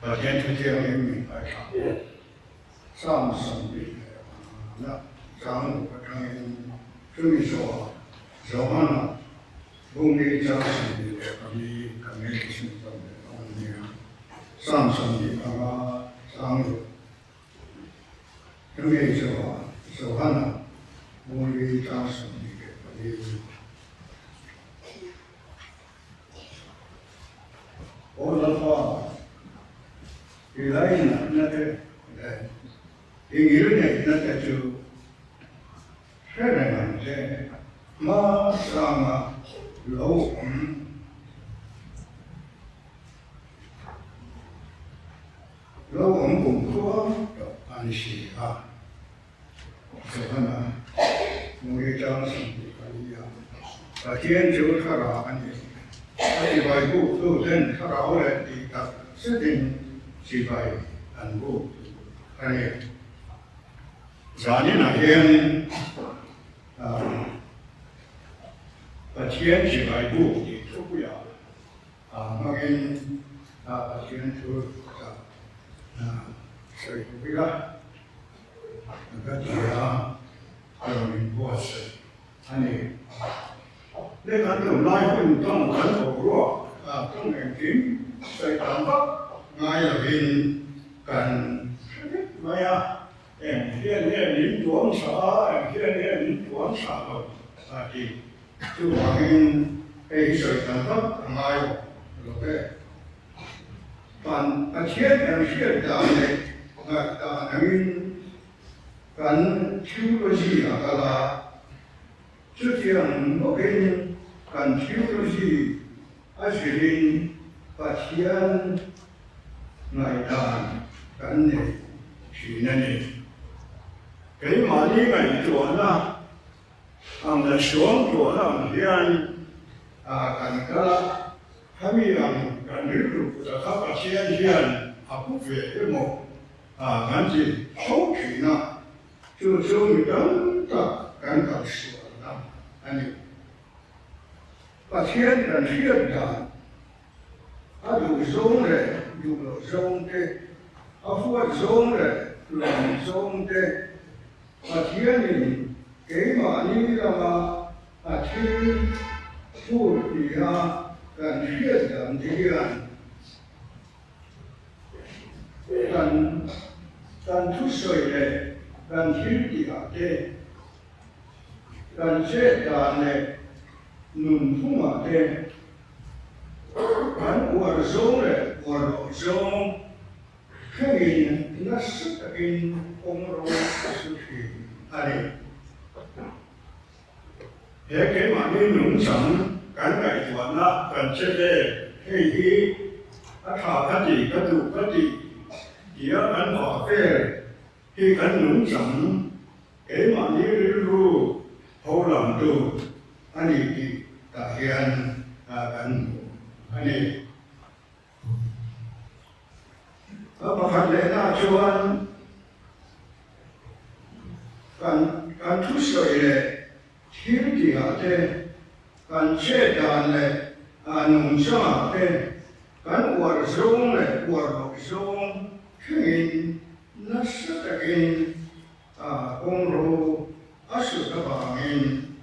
Pathian thu thiangin min ngaithla. Psalm 25 na chang ruk atangin chumi zawhah Johana bungli chang 24 kan ngaithla chhunzawm leh dawn a nia. Psalm 25 chang ruk chumi zawhah Johana bungli chang 24. Aw Lalpa, i lainatna te leh i ngilneihna te chu hre reng ang che, hma sanga lo awm lo awm kumkhua tawh a ni si a. Johana Mui tlang 24 a, Pathian chu thlarau a ni. A chibai buktu ten thlarau leh tih tak zetin chibai an buk a ni. Zaninah hian Pathian chibai buk tih thupuiah hmangin Pathian thu sawi tuk ila. Ka ti a, a rawn inbuatsaih a ni. Le kan tum lai hun tawng kan boruak tawng engkim sawi tam vak ngai lovin kan hre vek mai a, eng hian nge min tuam sa a, eng hian nge min tuam sa lo a ti. Chuvangin hei hi sawi tam vak a ngai lo ve. Kan Pathian kan hriat dan leh ngaih dan angin kan theology a kal a, chutiang bawkin kan theology a zirin Pathian ngaih dan kan nei thin a ni. Keimahni ngaihtuahna ang la suangtuahna ang hian kan kal a. Khami ang kan rilru kut a kha Pathian hian a pu ve emaw kan ti tho thin a, chu chu mi tam tak kan kalsualna a ni. Pathian kan hriat dan, a duh zawng leh duh loh zawng te, a huat zawng leh lawm zawng te, Pathianin keimahni lama a thil phut nia kan hriat dan te hian kan kan thusawi leh kan thil tihah te, kan chet dan leh nunphungah te, kan uar zawng leh uar loh zawng Thlengin nasa takin kawng ro a su thin a ni. He keimahni nungchang kan ngaihtuahna kan che vel hei hi a tha ka ti, ka duh ka ti tia kan vah vel hi kan nungchang keimahni rilru ho lamtu a ni tih tah hian kan hmu a ni. A pakhat lehna chuan kan kan thusawi leh thil tihah te, kan chet dan leh nungchangah te, kan uar zawng leh uar loh zawng thlengin nasa takin kawngro a sut avangin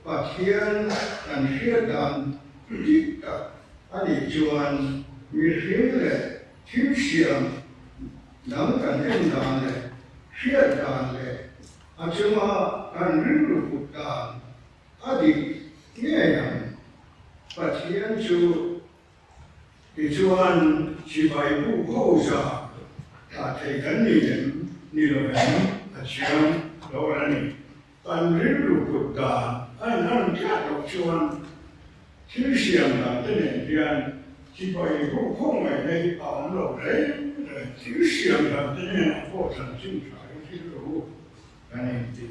Pathian kan hriat dan dik tak a nih chuan mihring leh thil siam dang kan en dan leh hriat dan leh a chunga kan rilru put dan a dik ngei ang. Pathian chu Tichuan, sipai bu ho za thlah thei kan ni em ni lo em a chiang dawn a ni. Kan rilru kut dan a inhan tlat loh chuan thil siam dan te nen hian sipai bu khawngaihna hi a awm lo reng reng. Thil siam dan te hnenah pawh chanchin tha hi thil ru kan inti.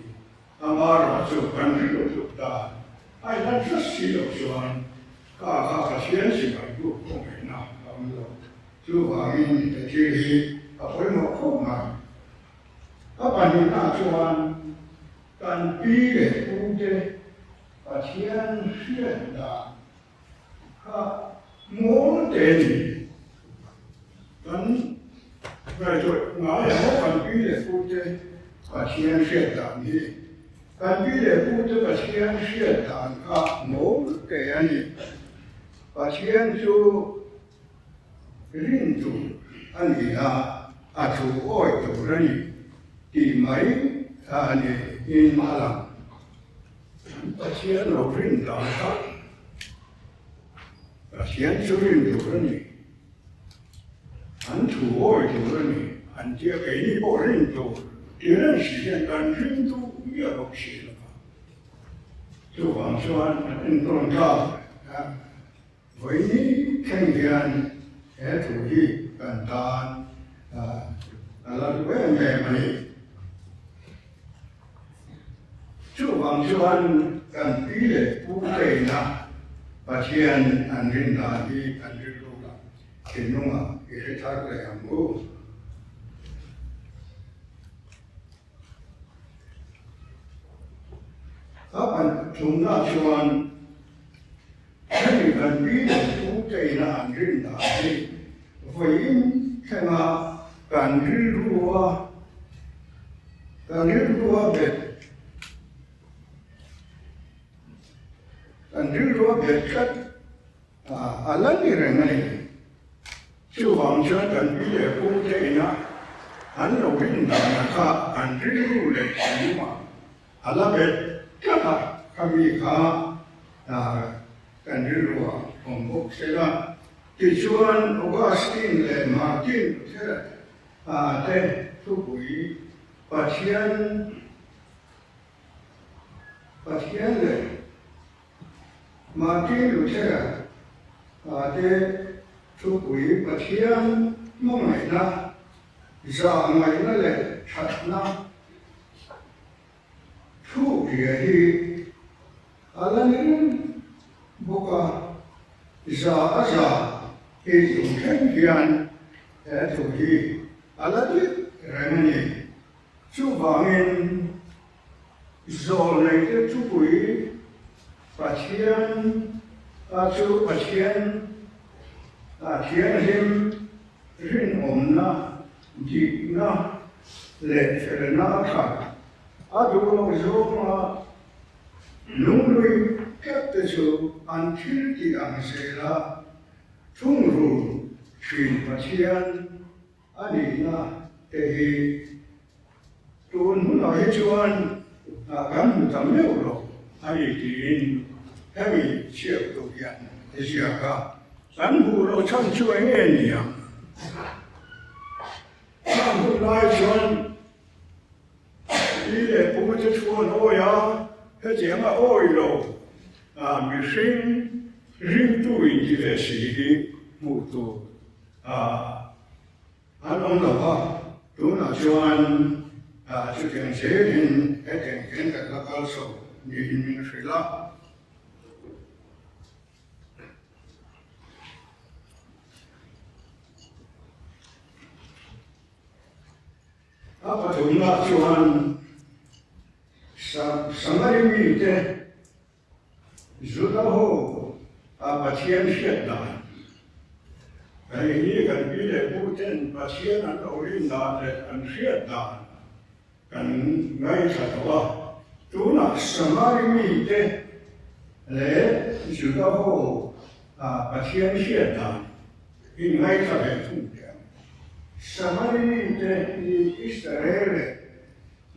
Amaherawhchu kan rilru tluk dan a inhan tlat si loh chuan ka kha Pathian sipai buk khawngaihna a awm lo. Chuvangin he thil hi a pawimawh khawp mai. A pahnihna chuan kan pi leh pute Pathian hriat dan kha mawl te ni. Kan. Pathian hriat dan hi kan pi leh pute Pathian hriat dan kha mawl te a ni. Pathian chu rin tur a ni a, a thu awi tur a ni tih mai a ni in a lang. Pathian lo rin dan kha Pathian chu rin tur a ni. An thu awi tur a ni, an tia keini pawh rin tur tih reng si hian kan ring duh miah bawk si lo va. Chuvang chuan an entawn tlak a, vawiini thleng hian he thu hi kan tan a la duh em em a ni. Chuvang chuan kan pi leh pu teina Pathian an rin dan hi kan rilru ah thinlungah i hre thar leh ang u. A pathumna chuan hemi kan pi leh pu teina an rin dan hi vawiin thlenga kan rilru a Kan rilru a bet, kan rilru a bet tlat a, a la ni reng a ni. Chuvang chuan kan pi leh pu te ina an lo rin dana kha kan rilru leh thinlungah a la bet tlat a, khami kha kan rilruah awm bawk se la. Tichuan Augustine leh Martin Luther A te thupui Pathian Pathian leh Martin Luther a te thupui Pathian hmangaihna, zahngaihna leh thatna Thukzia hi a la ni reng bawk a, za a za hi tum thleng hian he thu hi a la dik reng a ni. Chuvangin zawlneite thupui Pathian a chu Pathian a thianghlim rinawmna, dikna leh felna a khat. A duh loh zawnga lunglui tlat te chu an thil tih ang zel a, thungrul thin Pathian a nihna te hi tun hunah hi chuan kan hmu ta meuh lo a ni tiin hemi chhiat tur hian a ziak a. Kan hmuh loh chhan chu eng nge ni ang? Khang hun lai chuan pi leh pu te chuan awi a, hetiang a awi lo mihring ringtu inti ve si hi hmuh tur an awm lo va, tunah chuan chutiang zelin hetiang hian kan la kal chho niin min hrilh a. A pathumna chuan Samari mite Juda ho a Pathian hriat dan, hei hi kan pi leh pu ten Pathian an lo rin dan leh an hriat dan Kan ngaithla tawh a, tunah Samari mite leh Juda ho Pathian hriat dan in ngaithla ve thung teh ang. Samari mite hi Israel leh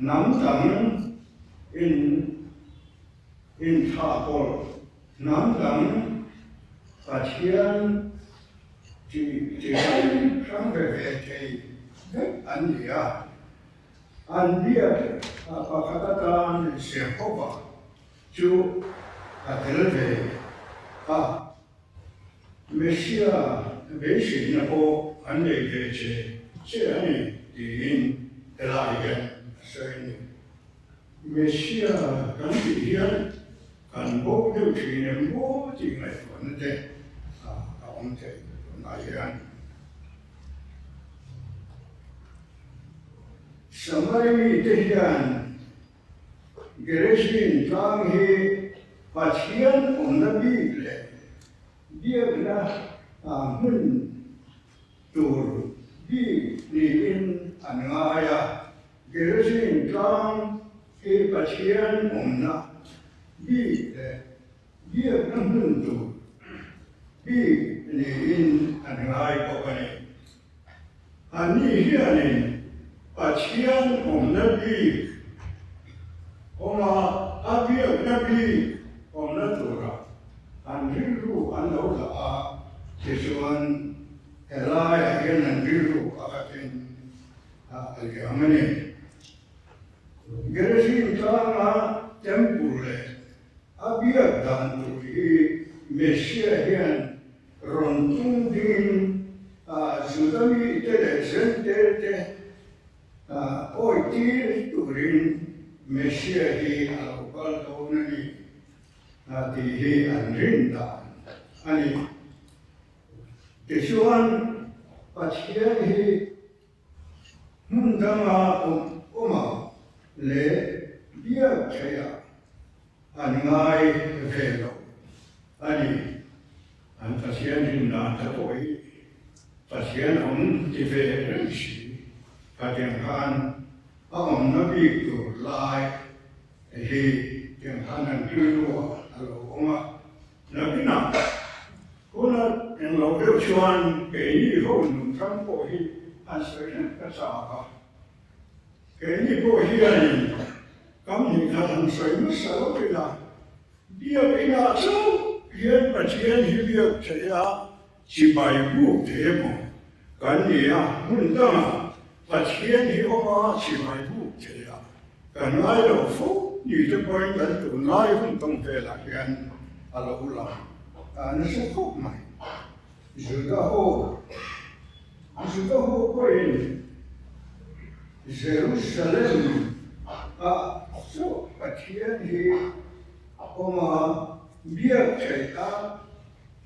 hnam dang in inthahpawlh hnam dang Pathian chi chi hrang hrang ve ve thei vek an ni a. An biak pakhat atan Jehova chu a tel ve a, Messia beiseina pawh an nei ve che che a ni tiin helai hian a sawi a ni. Messia kan tih hian kan bo deuh thin em maw tih ngaihtuahna te a awm thei tunah hian. Samari mite hian Gerizim tlang hi Pathian awmna bik leh biakna hmun tur bik niin an ngai a. Gerizim tlang hi Pathian awmna bik leh biakna hmun tur bik niin an ngai bawk a ni. Anni hianin Pathian awmna bik awma a biakna bik awmna turah an rilru an lo dah a, tichuan helaiah hian an rilru a khatin a liam a ni. Gerizim tlanga temple leh a biak dan tur hi Messiah hian rawn tum dingin Juda mite leh Zentail te awitir turin Messiah hi a lo kal dawn a ni tih hi an rin dan a ni. Tichuan Pathian hi Hmun danga awm awma leh biak theihah an ngai ve lo a ni. An Pathian rindan te pawh hi Pathian awm ti ve reng si. Khatiang khan a awmna bik tur lai hi tiang khan an rilruah a lo awm a. Nakinah huna eng lo deuh chuan keini ho nunthang pawh hi an sawi reng ka chak a. Keini pawh hianin kam hnih khat han sawi hmasa lo ila, biak inah chauh hian Pathian hi biak theih a chibai buk thei emaw kan ni a, hmun dangah Pathian hi awm a chibai buk thei a kan ngai lo fo ni te pawhin kan tunlai hun tawng velah hian a lo lang a nasa khawp mai. Juda ho Juda ho pawhin Jerusalem ah chauh Pathian hi awm a biak theih a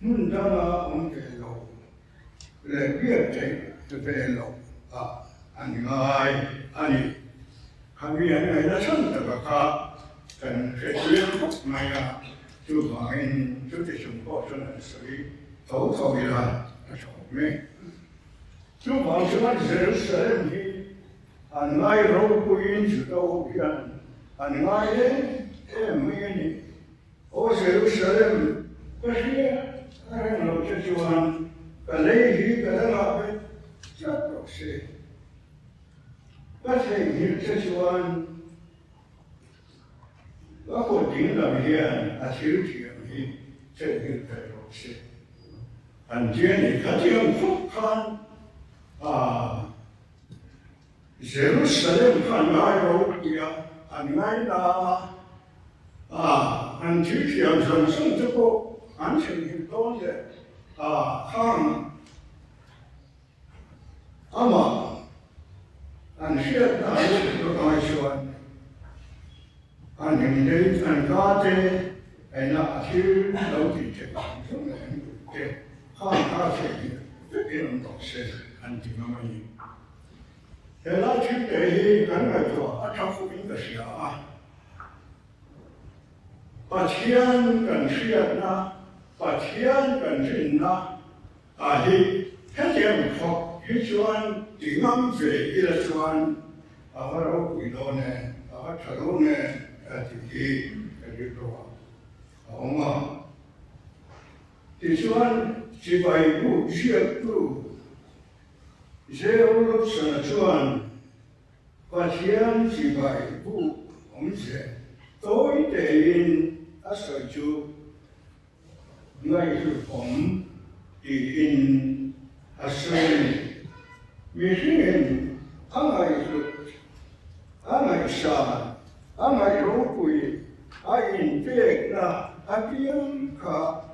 hmun danga awm ve lo leh biak theih ve loh ah an ngai a ni. Khami an ngaihna chhan taka kha kan hre chiang khawp mai a, chuvangin chuti chung pawh chuan an sawi tho tho ila a tha awm e. Chuvang chuan Jerusalem hi an ngai ropuiin Juda ho hian an ngai em em mai a ni. Aw Jerusalem, ka hria a reng lo che chuan ka lei hi ka dangah vek tlat rawh se. Ka theihnghilh che chuan ka kut ding lam hian a thil thiam hi theihnghilh thei rawh se. An tia ni khatiang khawp khan a Jerusalem kha an ngai ropui a, an ngaina a, a an thil thiam zawng zawng te pawh an theihnghilh dawn leh a khang Amah an hriat dan lutuk ai chuan an inlei an ka te ena a thil lo tih theih ang zawng leh an kut te khan kha theih hi vekin an tawh se an ti ngam a ni. Helai thil te hi kan ngaihtuah a tha fuhin ka hria a, Pathian kan hriatna, Pathian kan rinna, A hi hetiang khawp hi chuan ti ngam ve ila chuan a va ropui dawn e, a va tha dawn e a tih hi ka rilruah a awm a. Tichuan chibai buk ziaktu J.O. Robson-a chuan Pathian chibai buk awmze tawi tein a sawi chu Ngaihhluhawm tiin a sawi a ni. Mihringin a ngaihhlut, a ngaihsan, a ngaihropui, a inpekna apiang kha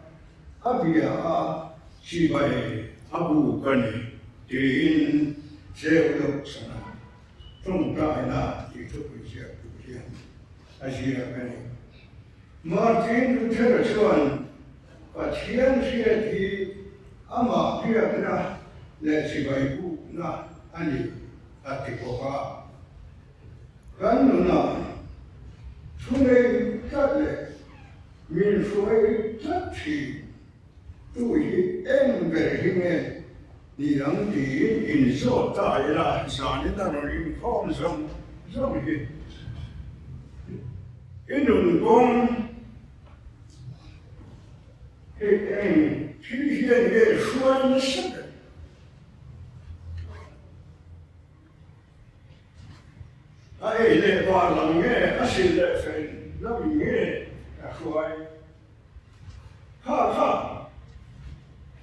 a bia a chibai a buk a ni tiin Zeuloksana tawngtaina tih thupui ziaktu hian a ziak a ni. Martin Luther-a chuan Pathian hriat hi amah biakna leh chibai bukna a ni a ti bawk a. Kan nunah thu nei tlat leh min hruai tlat thin tu hi eng ber hi nge ni ang tiin inzawt ta ila zanin a rawn inkhawm zawng. zawng hi i nun kawng hei eng thil hian nge hruai nasa ber? A ei leh var lam nge a sil leh fel lam nge a hruai? Kha kha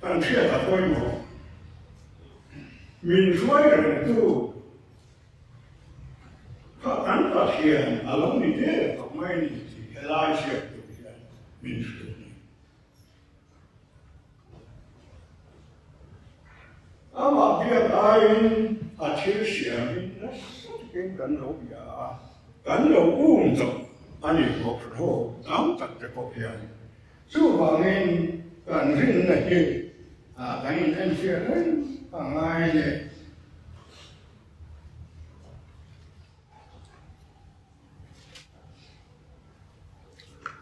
kan hriat a pawimawh. Min hruai rengtu kha kan Pathian a lo ni der tawh mai ni tih helai hriat tur hian min hrilh a ni. Amah biak aiin a thil siamin nasa takin kan lo bia a, kan lo um tawh a ni bawk ho tam tak te pawh hian. Chuvangin kan rinna hi kan inenfiah reng a ngai le.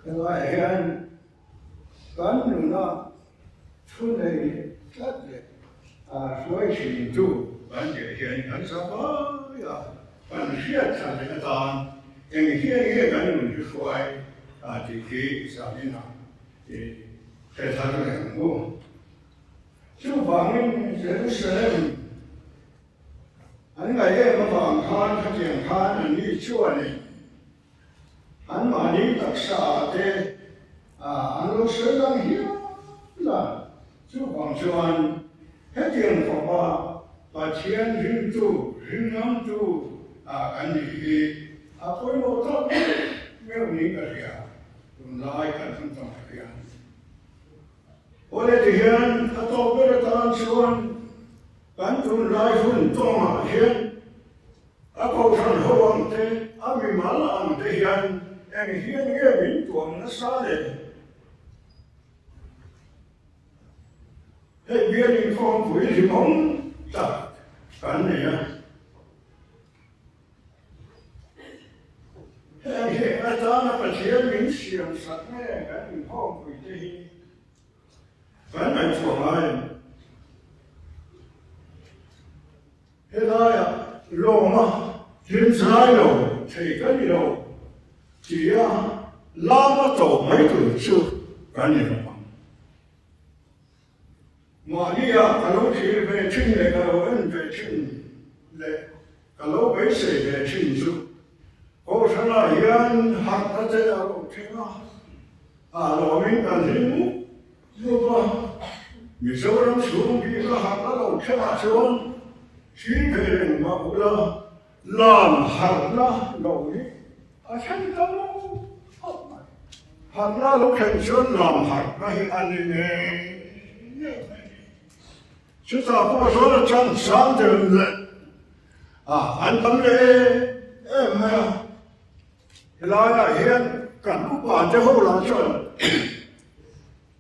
Helaiah hian kan nuna thu nei tlat leh hruai thintu kan tih hian kan zavai a, kan hriat thlan leh atan eng hian nge kan nun hi hruai tih hi zaninah i hre thar reng ang u. Chuvangin Jerusalem An ngaih em avang khan khatiang khan an ni chuanin anmahni taksa ah te an lo sawi dang hial a. Chuvang chuan hetiang khawpa Pathian ringtu, ringngamtu kan nih hi a pawimawh tak meuh niin ka hria, tunlai kan hun tawng hian. Awle tihian a tawp ber atan chuan kan tunlai hun tawngah hian a kohhran ho ang te, a mimal ang te hian eng hian nge min tuam nasa le? Hei bial inkhawmpui hlimawm tak kan nei a. Heng hi atana Pathian min siam sak nge kan inkhawmpui te hi kan ngaihtuah ngai a ni. Helaiah lawma hlim zai lo thei ka ni lo tia lama tawp mai tur chu kan ni lo ang. Mahnia ka lo thlir ve thin leh ka lo en ve thin leh ka lo beisei ve thin chu Kohhranah hian harhna te a lo thleng a, a lawmin kan hlim mup mup a. Mizoram chhung bika harhna lo thlengah chuan thil ve reng mah ula Lam harhna lo hi a thleng ta lo khawp mai. Harhna lo thlen chuan lam harhna hi a ni ngei ngei mai ni. Chutah pawh chuan a chang sang deuh leh a an tam leh em em mai a. Helaiah hian kan upa te ho lah chuan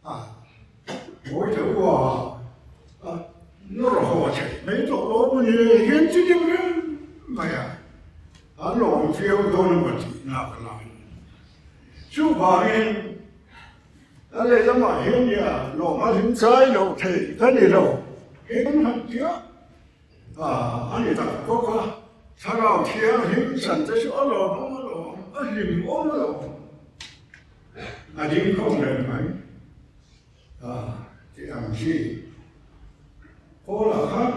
A mawi deuh a, a nawr haw theih mai tawh lo a ni hian chi deuh reng mai a, an lawm viau dawn emaw tih nak lai. Chuvangin a lehlamah hian nia lawm a hlim chai lo thei ka ni lo, heng han tia a ni tak bawk a, thlarau thianghlim chan te chu a lawm awm a lawm, a hlim awm a lawm. A ding khawm reng mai a tih ang chi. Paula khan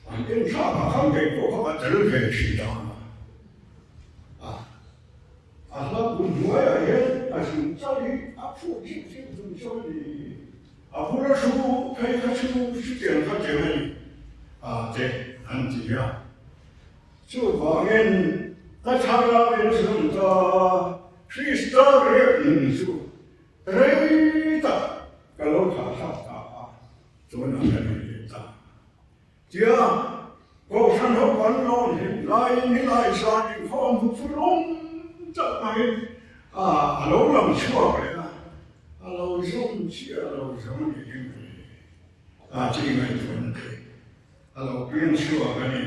an en thlak ah khan kei pawh kha ka tel ve thin ta a. A hla kum hnuaiah hian a zung chauh hi a phuh deuh deuh dun chauh a ni. A bula thu phei kha chu chutiang kha tel a ni a te an ti a. Chuvangin ka thlarau in zung ta Krista riak nun chu rei tak ka lo thlah thlak ta a, tunah ka nei leh ta. Tia Kohhran ho kan lawm hlim laiin helai zan inkhawm hu fulawm tak maiin a lo lang chhuak leh a, a lo zawm chiah lo zawng a ni mai a tih ngaihtuahna thei. A lo piang chhuak a ni.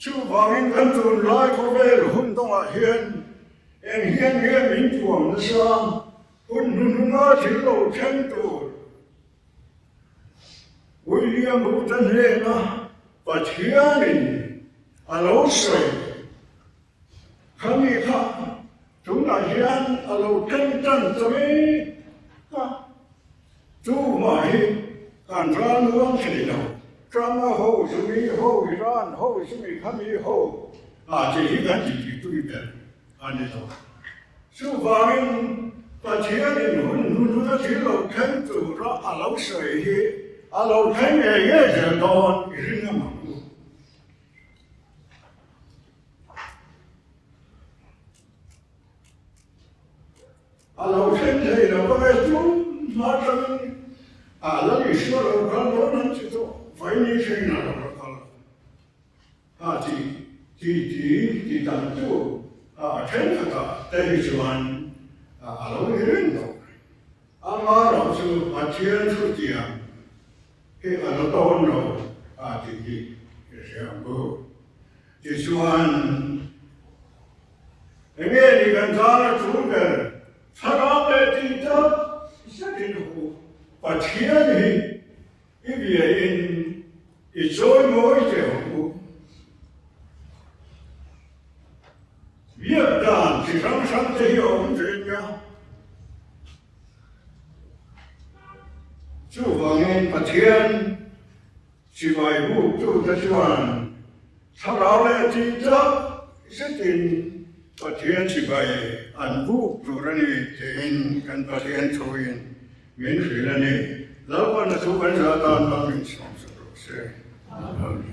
Chuvangin kan tunlai khawvel hun dawngah hian eng hian nge min tuam nasa, hun hnuhnunga thil lo thleng tur William Ruta hnena Pathianin a lo sawi. Khami kha tunah hian a lo thleng tan ta mek a, tumah hi kan ral nuam thei lo. Trump-a ho chumi ho, Iran ho chumi khami ho ah tih hi kan tititui ber a ni lo. Chuvangin Pathianin hun hnunhuna thil lo thleng tura a lo sawi hi a lo thleng ngei ngei zel dawn i ring ang ang u. A lo thleng thei lo ka nge chu hma atangin a la Isua lo kal dawn ang chi chu vaini thlengin a lo la kal lo. A ti ti ti ti tam chu a thenkhatah te hi chuan a lo ni reng tawh mai. Ama erawh chu Pathian thu tiang hi a la tawn lo a tih hi i hria ang u. Tichuan, enge ni kan tan a tul ber? Thlarau leh tih tak zetin hu Pathian hi i biain i chawimawi teh ang u. Biak dan chi hrang hrang te hi a awm ve nia. Chuvangin Pathian chibai buktute chuan thlarau leh tih tak zetin Pathian chibai an buk tur a ni tiin kan Pathian thuin min hrilh a ni. Lalpan a thu kan zah tan hmangin sawmsak rawh se. Amen.